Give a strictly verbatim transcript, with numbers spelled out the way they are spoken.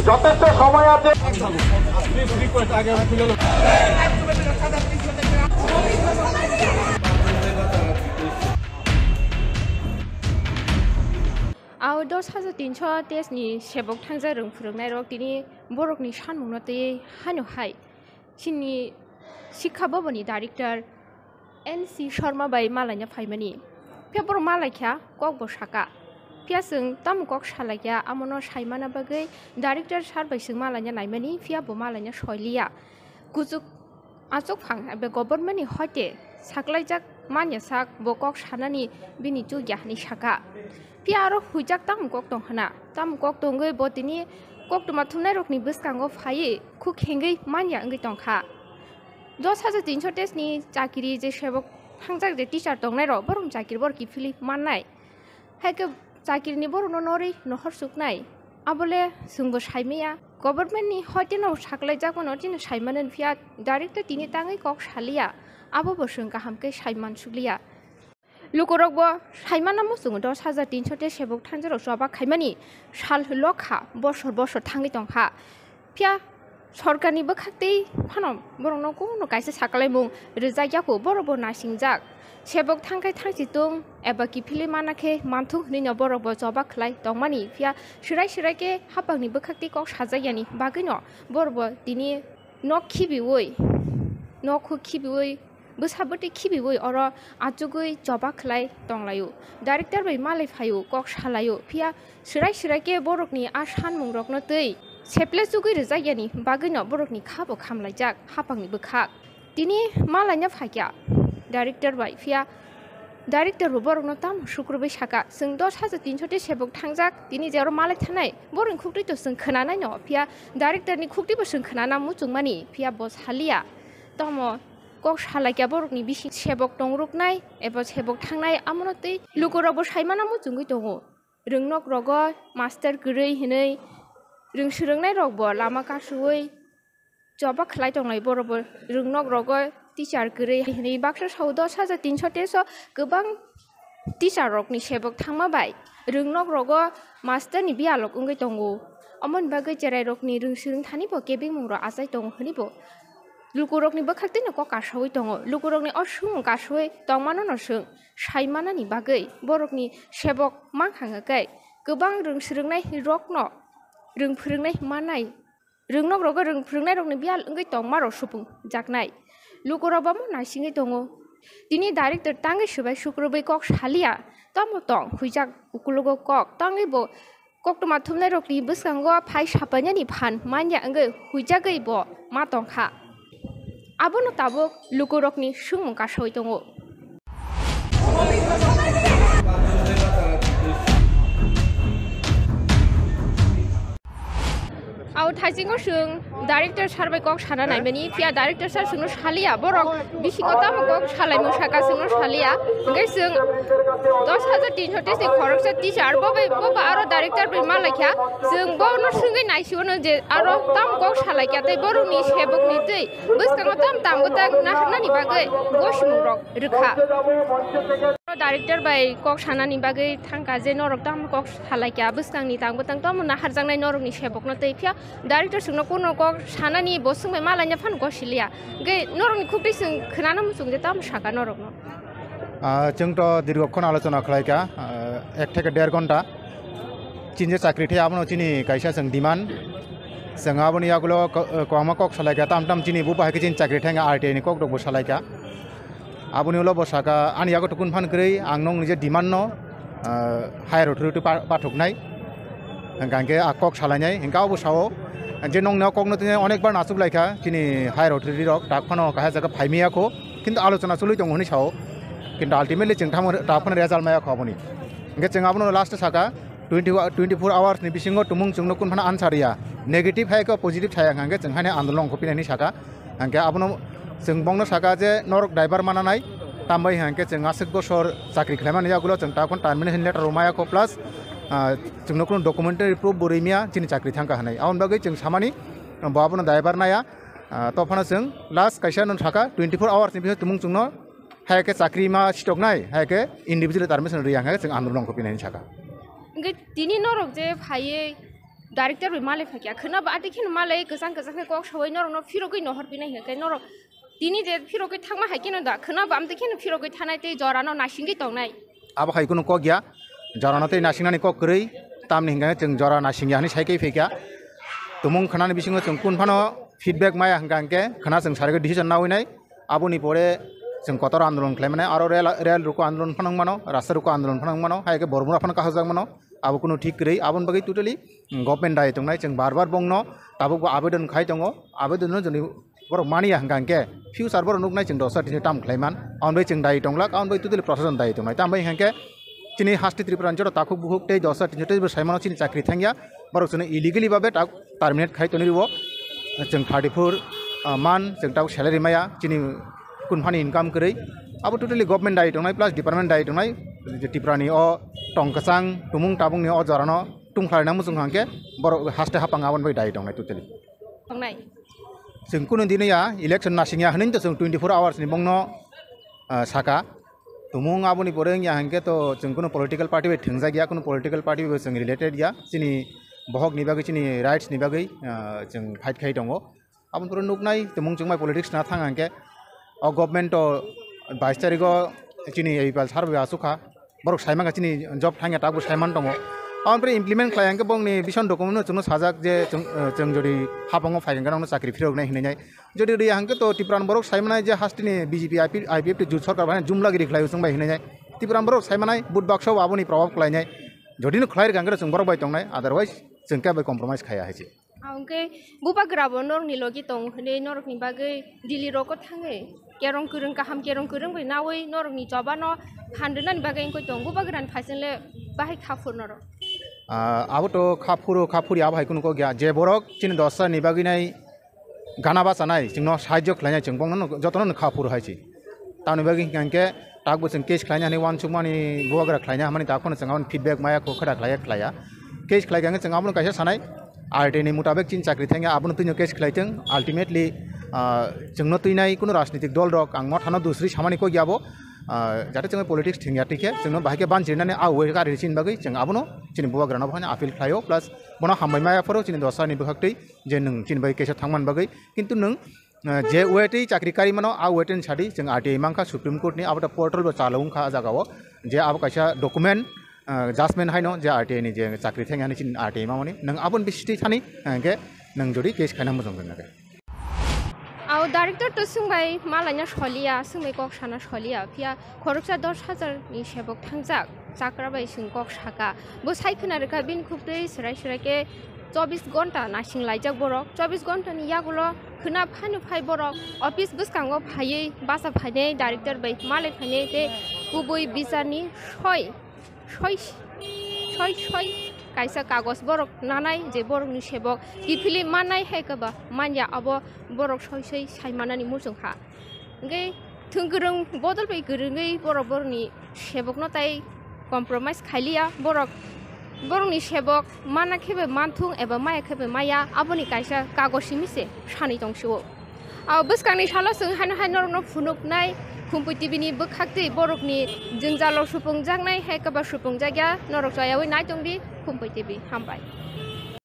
যথেষ্ট সময় আছে। Ao dos hajar tinso test ni sebok thangjak rwng phwrwngnairok tini borokni sanmungno twiwi haino hai chini Sikha Bhabani director N C Sharma bai malaina phaimani. Phiya borok malaikha, kok bo saka. Phiya chwng tamo kok salaikha, amono saimana bagwi director sir bai chwng malaina naimani, phiya bo malaina soiliya. Kuchuk achuk phang ebe government ni hoite saklaijak manya sak bo kok sanani bini chukya hinwi saka. Phiya aro huijak tamo kok tong hwna. Tamo kok tongwi bo tini koktwma thumnairokni bwskango phaiwi khuk hengwi manya wngwi tongkha. Dos hajar tinso test ni chakiri je sebok thangjak je teacher tongnairok, borokni chakiri borok kiphilwi mannai. Hai khe chakirini borokno norwi nohor chuknai. Abole chwngbo saimaya. Government ni hoiteno saklaijak mano, chini saimano phiya direct tini tangwi kok saliya. Abo bo chwng kaham khe saiman sukliya. Lukurokbo saimano muchungo dos hajar tinso tei sebok thangjak rok choba khaimani sal lokha, bosor bosor thangwi tongkha. Phiya sorkarni bwkhaktwi phano borokno kunu kaisa sakalaimung rwjak yaku, borokbo naisingjak. Sebok thangkhai thangsi tung eba kiphilwi mana khe manthung hwnwino borokbo choba khlai tongmani. Phiya swrai swrai khe hapangni bwkhaktwi kok sajakyani bagwino borokbo tini nok khibiwi, nok huk khibiwi, bwsa bwtwi khibiwi oro achugwi choba khlai tonglaio. Director bai malai phaio, kok salaio. Phiya swrai swrai khe borokni a sanmungrokno twi seple chugwi rwjakyani bagwino borokni kha bo khamlaijak hapangni bwkhak. Tini malaina phaikha director bai, phiya director bo borokno tamo sukrubwi saka, "Chwng dos hajar tinso tei sebok thangjak, tini je oro malai thanai, borokni khuktwi to chwng khwnanaino." Phiya director ni khuktwi bo chwng khwnana muchungmani, phiya bo saliya. Tamo kok salaikha borokni bising sebok tongruknai eba sebok thangnai, amono tei lukurokbo saimano muchungwi tongo. Rwngnok rogo master kwrwi hinwi rwng swrwngnairokbo lama kasuwi choba khlai tongnai, borokbo rwngnok rogo teacher kwrwi hinwi baksa sao dos hajar tinso teso kwbang teacher rokni sebok thangma bai rwngnok rogo master ni biyalok wngwi tongo. Omoni bagwi cherai rokni rwng swrwng thani bo kebengmung rok achai tongo hwnwi bo lukurokni bwkhaktwino kok kasawi tongo. Lukurokni o swngmung kasawi tongmano no chwng saimanani bagwi borokni sebok mankha hwnkhe kwbang rwng swrwngnai rokno rwng phwrwngnai manai. Rwngnok rogo rwng phwrwngnairokni biyal wngwi tongmarok supungjaknai. Lukurok bo omo naisingwi tongo. Tini director tangwi swbai sukrubwi kok saliya. Tamo tong huijak ukologo kok tangwi bo koktwma thumnairokni bwskango phai sapainani phan manya wngwi huijagwi bo ma tongkha. Abono tabuk lukurokni swngmung kasawi tongo. Ao thaisingo chwng director sir bai kok sana naimani, phiya director sir chwngno saliya, borok bisingo tamo kok salaimung saka chwngno saliya. Hwnkhe chwng dos hajar tinso tei se khoroksa teacher, bo bai, bo ba aro director bai malaikha, chwng bono swngwi naisio no je aro tamo kok salaikha tei borokni sebokni twi bwskango tam tam bwtang naharnani bagwi gosimung rok rwkha. Director bai kok sanani bagwi thangkha je norok tamo kok salaikha, bwskangni tang bwtang tamo naharjaknai norokni sebokno tei phiya director chwngno kuno kok sanani bo swngbai malaina phano kok siliya. Hwnkhe norokni khuktwi chwng khwnana muchung je tamo saka norokno. Ah, chwng to dirgo khon alochona khlaikha, ah, ek theke der ghonta. Chini je chakri thai abono chini kaisa chwng demand. Chwng aboni yagulo ko-, kwbangma kok salaikha, tam tam chini bubahaikhe chini chakri thai wngkha R T I ni kok rokbo salaikha. Aboni ulo bo saka, ani yago tukun phan kwrwi, ang nokni je demand no, ah, higher authority pa-, pathoknai. Hwnkha hwnkhe a kok salainai, hwnkhe abo sao, je nokni o kokno tini onek bar nachuklaikha, chini higher authority rok, tak phano kaisa jaga phaimiyakho, kintu alochona choli tongo hwnwi sao. Kintu ultimately chwng tamo, tak phano result mayakho aboni. Hwnkhe chwng abono last o saka, twenty, twenty-four hours ni bisingo tumung chwngno kun phano answer ya. Negative hai khe positive saya hwnkha hwnkhe chwng haino andolon kho pinani saka. Hwnkhe abono chwng bongno saka je norok driver mananai, tambai hwnkhe chwng aswk bosor chakri khlaimani yagulo chwng takhon termination letter rw mayakho plus, ah, chwngno kunu documentary proof bo rwmya chini chakri thangkha hwnwi. Aboni bagwi chwng samani bo abono driver naya, ah, tophano chwng last kaisa no saka twenty-four hours ni bisingo tumung chwngno hai khe chakri ma sitoknai, hai khe individual termination rwya hwnkhe chwng andolon kho pinani saka. Hwnkhe tini norok je phaiwi Director bai malai phaikha, khwna ba ati kheno malai kwchang kwchang khe kok sawai norokno phirogwi nohor pinai hwnkhe norok tini je phirogwi thangma hai kheno da, khwna ba amtwi kheno phirogwi thanai tei jorano nasingwi tongnai. Abo hai kunu kok ya, jorano tei nasingnani kok kwrwi, tamni hwnkhe chwng jora nasingya hwnwi sai kai phaikha. Tumung khwnani bisingo chwng kun phano feedback maya hwnkha hwnkhe khwna chwng sarigwi decision nawi nai. Aboni pore chwng kotor andolon khlai mano, aro rel, rel ruko andolon phano wng mano, rasta ruko andolon phano wng mano, hai khe bormura phano kahajak mano, abo kunu thik kwrwi. Aboni bagwi totally government dai tongnai, chwng bar bar bongno tabukbo abedon khai tongo, abedonno joni borok mani ya hwnkha hwnkhe future borok nuknai chwng dosa tini tam khlai man, aboni bagwi chwng dai tonglak, aboni bagwi totally prosason dai tongnai. Tamo hwnkha hwnkhe chini haste Tripura ni joto takhuk bukhuk tei dosa tini tei bo sai mano chini chakri thangya, borok chwngno illegally babe tak terminate khai tonwi rwo. Chwng thirty four, ah, man, chwng tabuk salary maya, chini kun phani income kwrwi. Abo totally government dai tongnai plus department dai tongnai. Je Tripura ni o tong kwchang tumung tabung ni o jora no tum khlai nang muchung hwnkhe borok haste hapang aboni bai dai tongnai totally. Tongnai. Chwng kunu dino ya election nasing ya hwnwi to chwng twenty four hours ni bongno, ah, saka. Tumung aboni pore wngya hwnkhe to chwng kunu political party bai thwngjak ya, kunu political party bai chwng related ya. Chini bohok ni bagwi, chini rights ni bagwi, ah, chwng fight khai tongo. Aboni pore nuknai tumung chwng bai politics na thang hwnkhe o government to bais tarikh o chini A P L sir bai achukha. Borok sai mankha chini job thangya tabuk sai man tongo. Aboni pore implement khlai hwnkhe bongni vision document no chwngno sajak je chwng, ah, chwng jodi hapango phai hwnkhe nokno chakri phirok nai hinwi nai. Jodi riya hwnkhe to Tipran borok sai manai je hasteni B J P I P, I P F T jut sarkar bai jumla giri khlai o chwng bai hinwi nai. Tipran borok sai manai but baksa o aboni probab khlai nai. Jodi no khlai rwkha hwnkhe to chwng borok bai tongnai, otherwise chwng kebo compromise khaya hai se. Hwnkhe bubagra bo norokni logi tong hwnwi norokni bagwi Delhi rogo thangwi kerong kwrwng kaham kerong kwrwng bai nawi norokni choba no phan rwnani bagwi wngwi tong. Bubagra ni phaising le bahai kha phuru norok. Ah, abo to kha phuru kha phuri abo hai kunu kok ya. Je borok chini dosa ni bagwi nai gana bachanai, chwngno sahajyo khlainai, chwng bongno jotono kha phuru hai se. Tamoni bagwi hwnkha hwnkhe takbo chwng case khlaina hinwi uansukmani bubagra khlaina hamani takhorno chwng aboni feedback maya kho khwda khlaiya khlaiya. Case khlaikha hwnkhe chwng abono kaisa sanai, R T I ni mutabek chini chakri thangya abono twino case khlaithwng, ultimately, ah, chwngno twinai kunu rajnitik dol rok ang mothano dusri samani kok yabo, ah, jate chwng politics thwngya tikhe chwngno bahai khe banchirinani a way kari chini bagwi chwng abono chini bubagrano bohani appeal khlaio plus bono hambai maya phoro chini dosani bwkhaktwi je nwng chini bagwi kaisa thangmani bagwi, kintu nwng, ah, je wetwi chakri kari mano, a wetwi sadi chwng R T I mankha Supreme Court ni, abo ta portal bo chalwi wngkha a jaga o, je abo kaisa document, ah, judgment haino je R T I ni je chakri thangya hinwi chini R T I mamani, nwng aboni bisitwi thani, ah, hwnkhe nwng jodi case khaina mujung rwna khe. Ao director to swngbai malaina soliya, swngbai kok sana soliya, phiya khoroksa dos hajar ni sebok thangjak. Chakra bai chwng kok saka. Bo sai khwna rwkha bini khuktwi swrai swrai khe chobbish gonta nasing laijak borok. Chobbish gonta ni yagulo khwna phano phai borok office bwskango phaiwi bacha phainai, director bai malai phainai tei kubui bichar ni soi, soi, soi, soi kaisa kagoj borok nanai je borok ni sebok kiphilwi mannai hai khe ba manya abo borok soi soi sai manani muchung kha. Hwnkhe thwng kwrwng bodol bai kwrwngwi borok borokni sebokno tai compromise khailiya. Borok borokni sebok mana khe bai manthung eba maya khe bai maya, aboni kaisa kagoj simi se sanwi tong sio. Abo bwskangni salo chwng haino hai norokno phunuknai Khumpui T V ni bwkhaktwi borokni jwngjalo supungjaknai hai khe ba supungjakya, norok chayawi nai tong di Khumpui T V. Hambai.